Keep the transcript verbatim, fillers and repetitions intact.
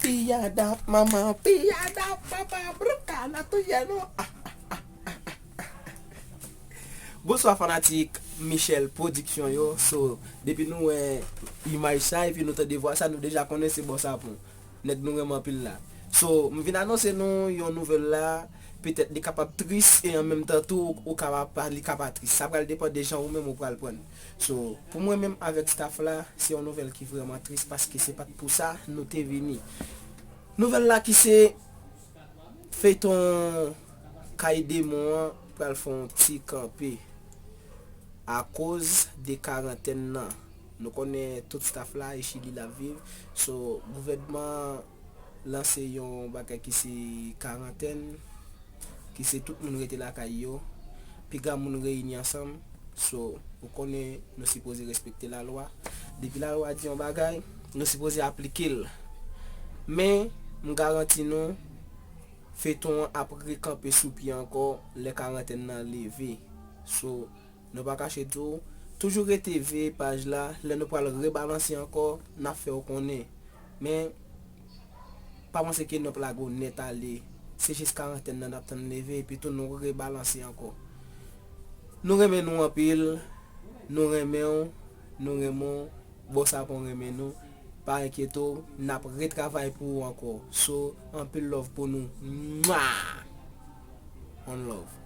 Piyada, manman, piyada, papa, bruka, na touye nou. Ah. Bonswa fanatik Michel Production yo. So, depi nou wè imaj sa epi nou tande vwa sa, nou deja konnen se Bòs Apon. Nèg nou renmen anpil la. So, m vin anonse nou yon nouvèl la. Petèt li kapab tris e an menm tan tou ou kapab pa, li ka pa tris. Sa pral depann de jan ou menm ou pral prann. So, pou mwen menm avèk staff la, se yon nouvèl ki vrèman tris paske se pa t pou sa nou te vini. Nouvèl la ki se feyton Kay Demon an pral fè yon ti kanpe akoz de karantèn nan. Nou konnen tout staff la e Chili l ap viv. So, gouvènman lanse yon bagay ki se karantèn, ki se tout moun rete lakay yo. Piga moun reyini ansanm. So, ou konnen nou sipoze respekte lalwa. Depi lalwa di yon bagay, nou sipoze aplike l. Men, m garanti nou, feyton an ap rekanpe sou pye ankò lè karantèn nan leve. So, nou pa kache di w, toujou rete veye paj la, lè nou pral rebalanse ankò, n ap fè w konnen. Men, pa panse ke n ap lage w nèt ale. Se jis karantèn nan n ap tann leve, epi tou nou rebalanse ankò. Nou renmen nou anpil, nou renmen w, nou renmen w, Bòs Apon renmen nou. Pa enkyete w, n ap retravay pou ou ankò. So, anpil love pou nou. Mwa! One love.